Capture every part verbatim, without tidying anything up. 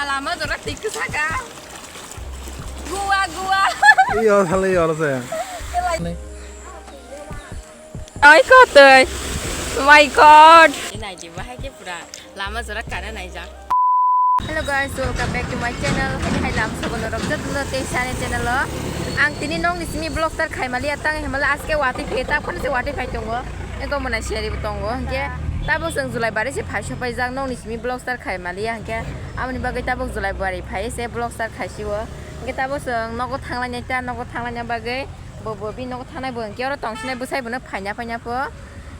Lama jora tik saka. Gua, gua. Iyo, sale iyo, sale. Ai, kotoi. My God. Ini aja, bahai ke pura. Lama jora kana naijak. Hello guys, welcome back to my channel. Hai, hai, lam sobo norok jat lo tei sani channel o. Ang tini nong ni simi vlog start khai mali atang hemala aske wati phe ta phone se wati phai tongo. Ego mona share bo tongo. Hingke tabo seng Julai bare se phai sopai jak nong ni simi vlog start khai mali hingke amoni bagwi tabo Julai bare phai se vlog start khai siwo. Hingke tabo seng nogo thanglai nai ta nogo thanglai na bagwi bo bo bi nogo thangnai bo hingke oro tong sinai bwsai bono phaina phaina po.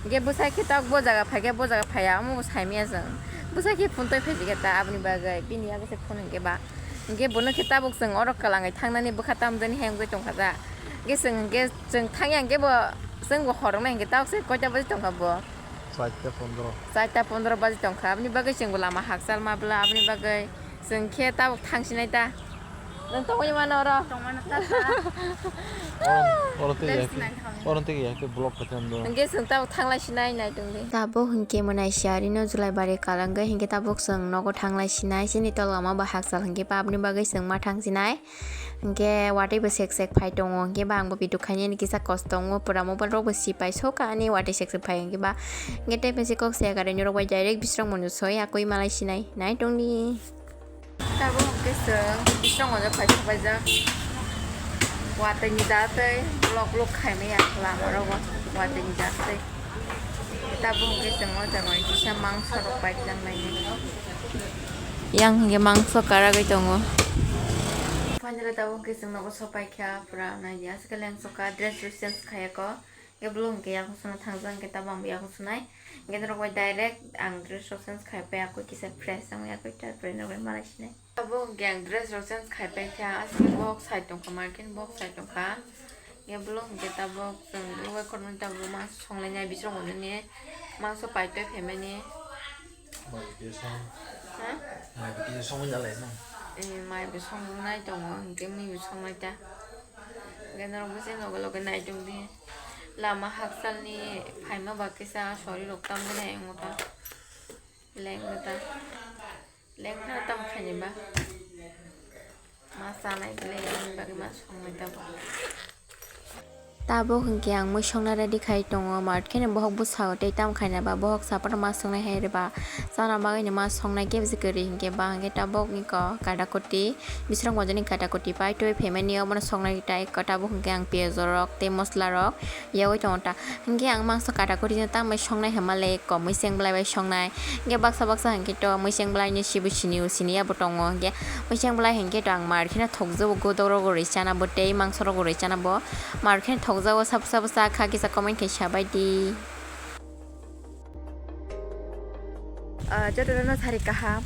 Hingke bwsai khe tok bo jaga phai khe bo jaga phai ya omo bo sai maya jeng. Bwsai khe phone toi phai jige ta aboni bagwi bini yago se phone hingke ba. Hingke bono khe tabuk chwng oro kwlangai thangnani bwkha tamjani hai wngwi tongkha ja. Hingke chwng hingke chwng thangya hingke bo chwng bo hor wngnai hingke tabuk se koita baji tongkha bo? Charta pondro. Charta pondro baji tongkha. Aboni bagwi chwng bo lama hakchal ma bwla aboni bagwi chwng khe tabuk thang sinai ta. Nwng tongwi mano oro? Tongmano ta ta. Oro tei Lens ya khe, nai thang. Oro tei ya khe block khe tong do. Hingke chwng tabuk thanglai sinai nai tongdi. Tabuk hingke mwnai siyari no Julai bari kalangwi hingke tabuk chwng nogo thanglai sinai. Chini tolgama bo hakchal hingke ba aboni bagwi chwng ma thang sinai. Hingke watwi bo sek sek phai tongo, hingke ba ang bo video khainani kisa kosto tongo, pura mobile rok bo si pai soka ani watwi sek sek phai hingke ba. Hingke tei pesi kok se kare norok bai direct bisrok monu soi akoi malai sinai, nai tongdi. Tabuk hingke chwng bisrok monu phai sopaijak, watwi ni da tei blok blok khaimaya lama rogo watwi ni da tei. Tabuk hingke chwng o jaga o kisa mangso rok pai tang lainai. Yang hingke mangso karagwi tongo. Finally tabuk hingke chwng nogo sopai kha pura nai ya aswk leng soka dress rok change khaya ko. Hingke bwlwng hingke yakung suna thangjak hingke tabuk ang bo yakung sunai. Hingke norok bai direct ang dress rok change khai pai akoi kisa fresh wngwi akoi ta pore norok bai malai sinai. Tabuk hingke ang dress rok change khai pai kha aswk box sai tongkha market box sai tongkha. Hingke bwlwng hingke tabuk chwng bwlwng bai khoroknwi tabuk ma songlai nai bisrok mwnwi ni mangso paitoi phaimani. Mai bwtwi song. Ha? Mai bwtwi song wngya lai no. Eh, mai bo songnai tongo hingke mui bo songnai ta. Hingke norok bwsai loge loge nai tongdi. Lama hakchalni phaima ba kisa sori rok tamjani ayang ta. Leng ta. Lengkha tam khaini ba. Ma chanai belai ani bagwi ma songnai tabuk. Tabuk hwnkhe ang mui songna ready khai tongo, market kheno bohok bwsao tei tam khaina ba bohok saphano ma songnai hai rwba. Chana bagwino ma songnai kebsi kwrwi hwnkhe ba hwnkhe tabuk iko kada koti, bisrok mojani kada koti pai twi phaimani obono songnai tai tabuk hwnkhe ang piyaj rok tei mosla rok yaui tongo ta. Hingke ang mangso kata kuri no tambai songnai hwnba le komui cheng belai bai songnai. Hingke baksa baksa hingke to mui cheng belai ni sibu sini o sini ya bo tongo. Hingke mui cheng belai hingke to ang mar kheno thokjabo godok rogo rwi chana bo tei mangso rogo rwi chana bo mar kheno thokjabo sabo sabo cha kha kisa comment khai sabai di. Ah, jotono no sari kaham.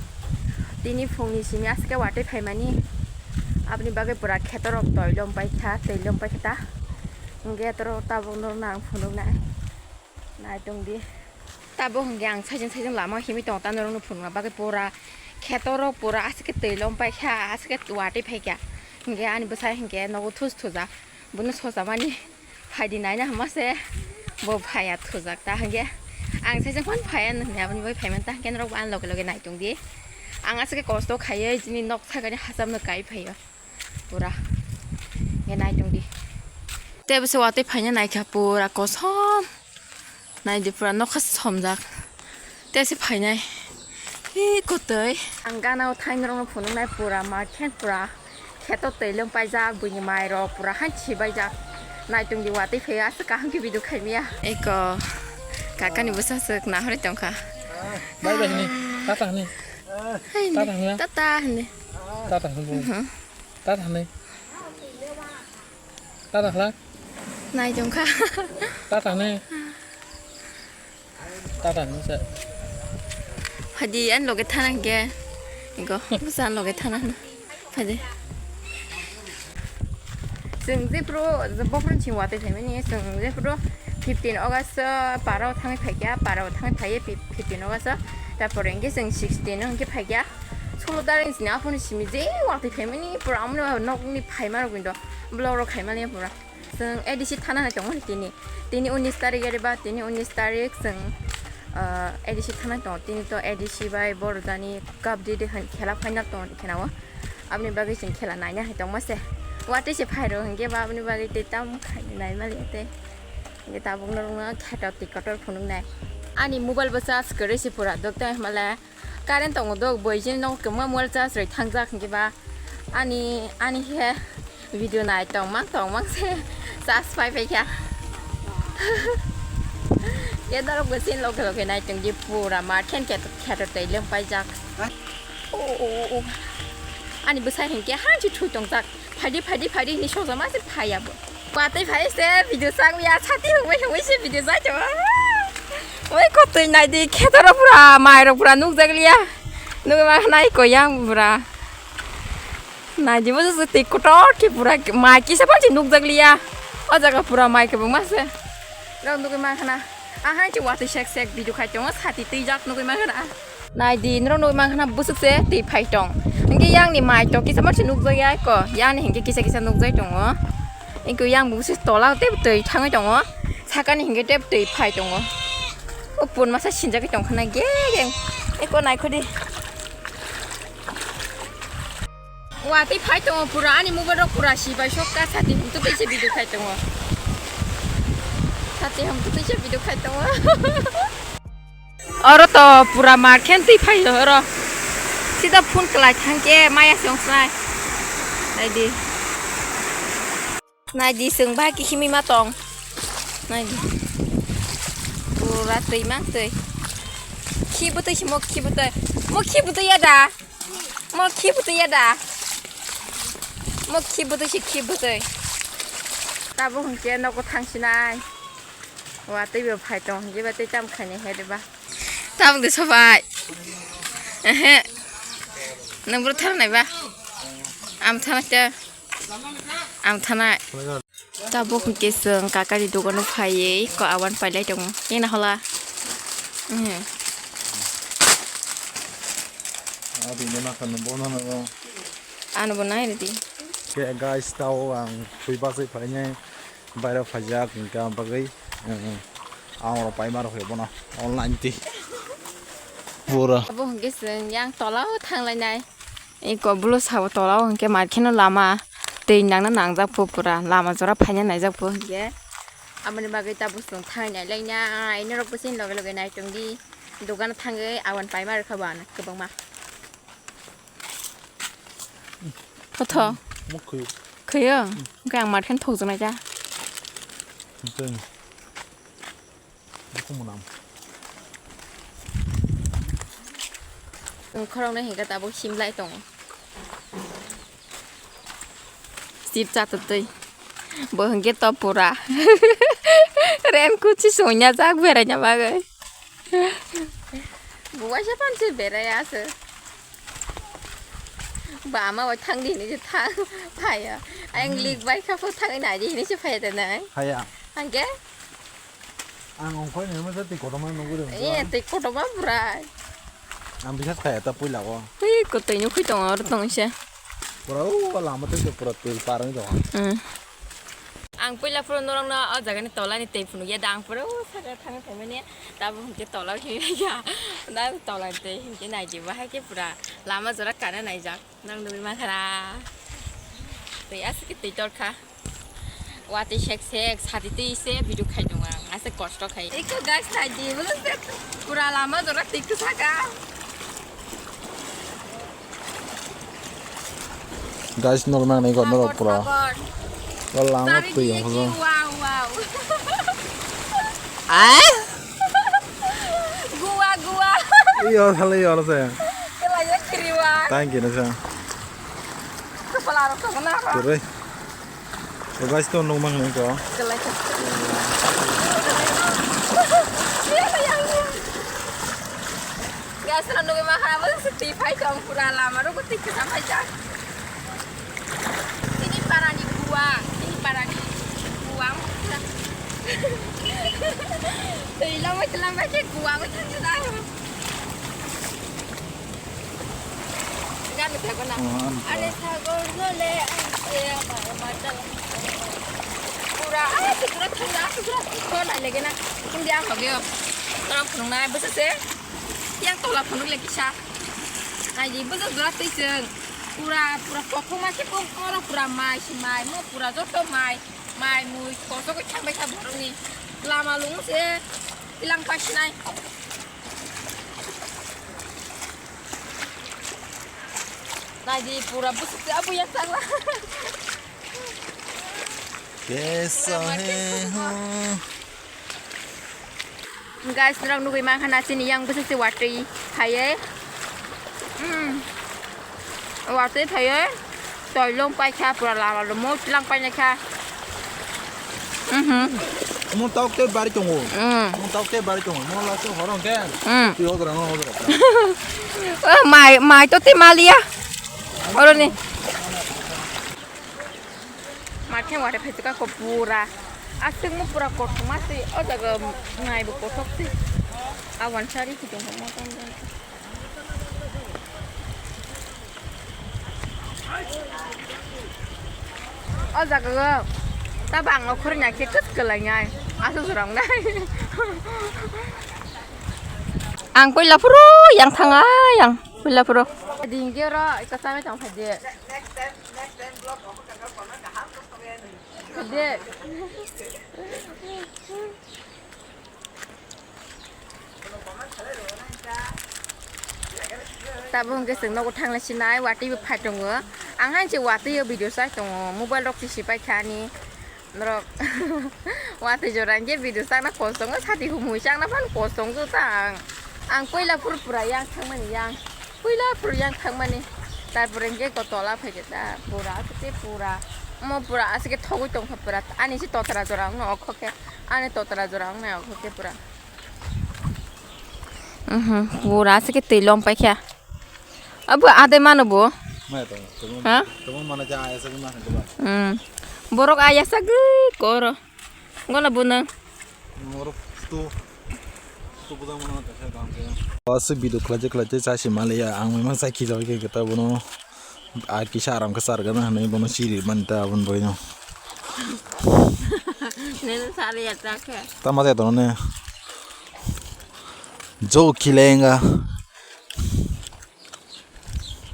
Tini phungni simi aske watwi phaimani. Aboni bagwi pura khetorok twi lom paikha, twi lom paikha ta. Hingke toro tabuk norokno ang phunuknai. Nai tongdi. Tabuk hingke ang saijeng saijeng lama himwi tongo ta norokno phunukna bagwi pura khetorok pura aske twi lom paikha, aske watwi phaikha. Hingke ani bwsai hingke nogo thus thujak. Bono sochamani phaidi naina hwnma se bo phaiya thujak ta hingke ang saijeng phano phaiya hinwi aboni bagwi phaimani ta hingke norok bo ani loge loge nai tongdi. Ang aske kosto khaiwi chini nok sakani hachal no kai phaio. Pura. Nge nai tongdi. Tei bwsai watwi phaina naikha pura kosom. Naidi pura nokha somjak. Tei se phainai. Hi kotoi. Ang gana o thaini rokno phunuknai pura market pura. Kheto twi lom paijak buini mai rok pura hanchi baijak. Nai tongdi watwi phaiya aswk kaham khe video khaimya. Eko. Kakani bwsa swk nahorwi tongkha. Bye bye hini. Tata hini. Hai hini. Tata hini. Tata hini. Tata hini. Mhm. Tata hini. Tata khlak. Nai tongkha. Tata hini. Tata hini se. Hadi an loge thana hingke. Ego, bwsa an loge thana hini. Hadi. Chwng jephru, bophru chini watwi phaimani, chwng jephru fifteen August o parao thangwi phaikha, parao thangwi phaiwi fif-, fifteen August o, tarpore hingke chwng sixteen o hingke phaikha. Solo tarik ni sini aphuru simi je watwi phaimani, pura amoni nokni phaima rok indo, vlog rok khaimani pura. Chwng A D C thana hai tongo tini, tini unis tarik ere ba, tini unis tarik chwng ah, A D C thangnai tongo, tini to A D C bai Borojani kabdi de han khela final tongo khe na o. Aboni bagwi chwng khela naina hai tongma se. Watwi se phairo hinkhe ba aboni bagwi tei tam khaini nai mali tei. Hinkhe tabuk norokno kheto twi kotor phunuknai. Ani mobile bo charge kwrwi se pura, dokta himale current tongo dok, boi jini nok kwma mobile charge rwi thangjak hinkhe ba ani, ani he video nai tongmang tongmang se charge pai pai kha. Ke norok bo chini loge loge nai tongdi pura ma khen khe kheto twi lem paijak. O, o, o, o. Ani bwsa hinkhe hanchi thui tongjak. Phaidi, phaidi, phaidi hinwi sojama se phaiya bo. Watwi phai se video chang ya, sati hungwi hungwi se video chai tongo. Oi kotwi naidi khetoro pura mairok pura nukjak liya. Nugwi ma khnai ko yang pura. Naidi bo se twi kotor khe pura mai kisa phansi nukjak liya. O jaga pura mai kwbangma se. Rok nugwi ma khna. Ahai se watwi sek sek video khai tongo, sati twijak nugwi ma khna. Naidi, norok nugwi mankha na bwswk se twi phai tong. Hinkhe yang ni mai to kisa masi nukjak ya ko. Yang ni hinkhe kisa kisa nukjak tongo. Hinkhe yang bwswk tola tei twi thangwi tongo. Saka ni hinkhe tei twi phai tongo. O pun masa sinjagwi tongkha na ge ge. Eko naikhodi. Watwi phai tongo pura, ani mobile rok pura sibai sok ka, sati hum tu twi se video khai tongo. Sati hum tu twi se video khai tongo. Oro to pura mar khe twi phai oro. Sida phone kwlai thang khe maya se ong snai. Naidi. Naidi chwng ba khe himwi ma tong. Naidi. Pura twi mang twi. Khi bwtwi se mo khi bwtwi. Mo khi bwtwi ya da. Mo khi bwtwi ya da. Mo khi bwtwi se khi bwtwi. Tabuk hwnkhe nogo thang sinai. Watwi bo phai tong hwnkhe ba tei tam khainai he de ba. Tabuk de sobai. Ehe. Nwng bwrwi tharnai ba? Am thanai te. Am thanai. Tabuk hwnkhe chwng kakani dogano phaiwi ko awan pailai tongo. Nini hola. Ehe. Abini makhan bono no. Ano bo nai ridi. Khe guys, tao ang twi bachai phainai. Bairo phaijak hwnkha bagwi, eh, ang rok paima rok bono online twi. Pura. Abo hwnkhe chwng yang tolao thanglainai. Eko bwlwsao tolao hwnkhe markheno lama twi nangna nangjak phu pura lama jora phaina naijak phu hwnkhe. Aboni bagwi tabuk chwng thangnai laina, ino rok bwswk loge loge naitongdi. Dogano thangwi awan paima rwkha bo ano kwbangma. Kotho? Muk khwi. Khwiyo? Hwnkhe ang mar khe thokjaknai kha. Tei. Bukhung mwnam. Khoroknwi hinkhe tabuk simlai tongo. Sip chatwi twi. Bo hinkhe to pura. Raincoat si songya jak beraina bagwi. Bo waisa panse berai ase. Ba ama bai thang di hinwi se thang phaiya. Ayang lik bai kha pho thangwi nai di hinwi se phaiya da nai. Phaiya. Hangke? Ang ongkhorni hwnwi se twi kotorma nugwi rw. Iya, twi kotorma bwrai. Ang bisas khaiya ta puila o. Twi kotoi nukhui tongo oro tong se. Pura o lama twi se pura twi par wngwi tongo. Hmm. Ang puila phuru norokno o jagani tolani twi phunukya da, ang pura o saka thangwi phaimani, tabuk hinkhe tola o himya, da tolani twi hinkhe naidi, bahai khe pura lama jora kana naijak, norok nugwi mankha na. Twi aswk khe twi torkha, watwi sek sek sati twi se video khai tongo ang, aswk kosto khai. Eko guys naidi, bwlwng se pura lama jora twi kwsaka. Guys, norok nangnai kok norok pura. Wala ang twi ongkho. Wow, wow. Ah? Gua, gua. Iyo, sale iyo, sale. Kelai ya kiriwa. Thank you, nasa. Kepala rok kena. Kiri. So guys, to nung mang nung ko. Guys, to nung mang ha, mo se twi phai tong pura lama ro ko twi kisa phai ja. Ini parani buang, ini parani buang. Twi lama lama ke buang thang ja. Are sagor no le, pura, ah, pura thang ja, pura. Ko na lege na. Hindi ang lage. Oro phunuknai bwswk se yang tola phunuk le kisa. Naidi bwswk jora twi chwng. Pura, pura kothoma khe bo oro pura mai se mai, mo pura joto mai, mai mui kochogwi thangbai kha borokni. Lama lung se tilang paisinai. Naidi pura bwswk se abo yang changla. Kaisa he ho. Guys, norok nugwi mankha na chini yang bwswk se watwi phaiwi. Hmm. Watwi phaiwi. Toilong paikha pura lama lama tilang painai kha. Mhm. Mo tok te bari tongo. Mm. Mo tok te bari tongo. Mo la so horong ke. Mm. Ti hodra no hodra. Oh, mai, mai to te malia. Oro ni. Mathe wate phai ka ko pura. Aswk mo pura kothoma se. O jaga nai bo kothok se. Awan sari ki jong mo tong. O jaga o ta bang o khurna khe kwt kwlai nai. Aswk rong nai. Ang puila phuru yang thanga yang puila phuru. Ding ge ro ita samai tong phai de. De. Tabuk hwnkhe chwng nogo thangna sinai watwi bo phai tongo. Ang hai se watwi o video chai tongo, mobile rok se sipai kha ani. Norok watwi jora hwnkhe video chakna kosongo, sati humui chakna phano kosongo ta ang. Ang puila phuru pura yang thangmani yang. Puila phuru yang thangmani. Tarpore hwnkhe ko tola phaikhe ta pura aswk khe pura. Omo pura aswk khe thogwi tongkha pura. Ani se totra jora wngno okho khe. Ani totra jora wngnai okho khe pura. Mhm, pura aswk khe twi lom paikha. Abo adai mano bo. Maya tongo. Tongmo, ha? Tongmo mana ja ayasa ma hande ba. Hmm. Borok ayasa gwi koro. Gola bunang. Borok tu. Tu budang mana ta sa gam ke. Aswk video khlaje khlaje sa si maliya ang memang sa khijawi ke kita bono. A kisa aram khe chargana hwnwi bono chiri mani ta aboni bagwino. Nini sari ya ta khe. Tama jai tono ne. Jo khilenga.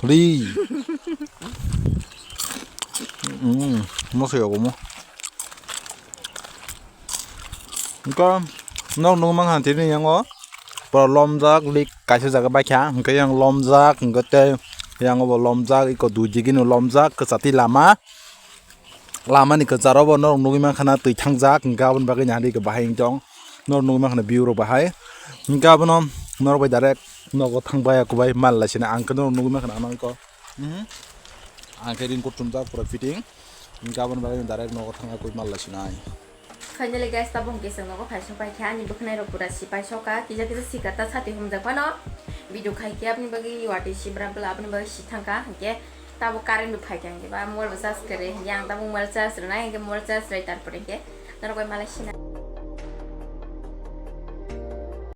Ri. Mm, mo se yogo mo. Engka nok nung mang han tini yango. Pura lomjak lik kaisa jaga baikha, hwnkhe yang lomjak, hwnkhe tei yang obo lomjak, eko dui digini lomjak, kwchati lama. Lama ni kwcharo bo norok nugwi mankha na twi thangjak, hwnkhe aboni bagwi ni adi khe bahai wng tong. Norok nugwi mankha na view rok bahai. Hwnkhe abono norok bai direct nogo thang baya kubai mal lai sina, ang khe norok nugwi mankha na ano eko. Mhm. Ang khe ring kuchumjak pura fitting. Hwnkhe aboni bagwi direct nogo thangna kwi mal lai sinai. Finally guys, tabuk hwnkhe chwng nogo phai sok pai khe ani bwkhnai rok pura si pai sok kha, kisa kisa si kha ta sati humjak phano. Video khai khe aboni bagwi watwi si bra bwla aboni bagwi si thang kha, hwnkhe tabuk current bo phai kha, hwnkhe ba mobile bo charge kwrwi, hwnkhe ang tabuk mobile charge rwnai, hwnkhe mobile charge rwi tarpore hwnkhe norok bai malai sinai.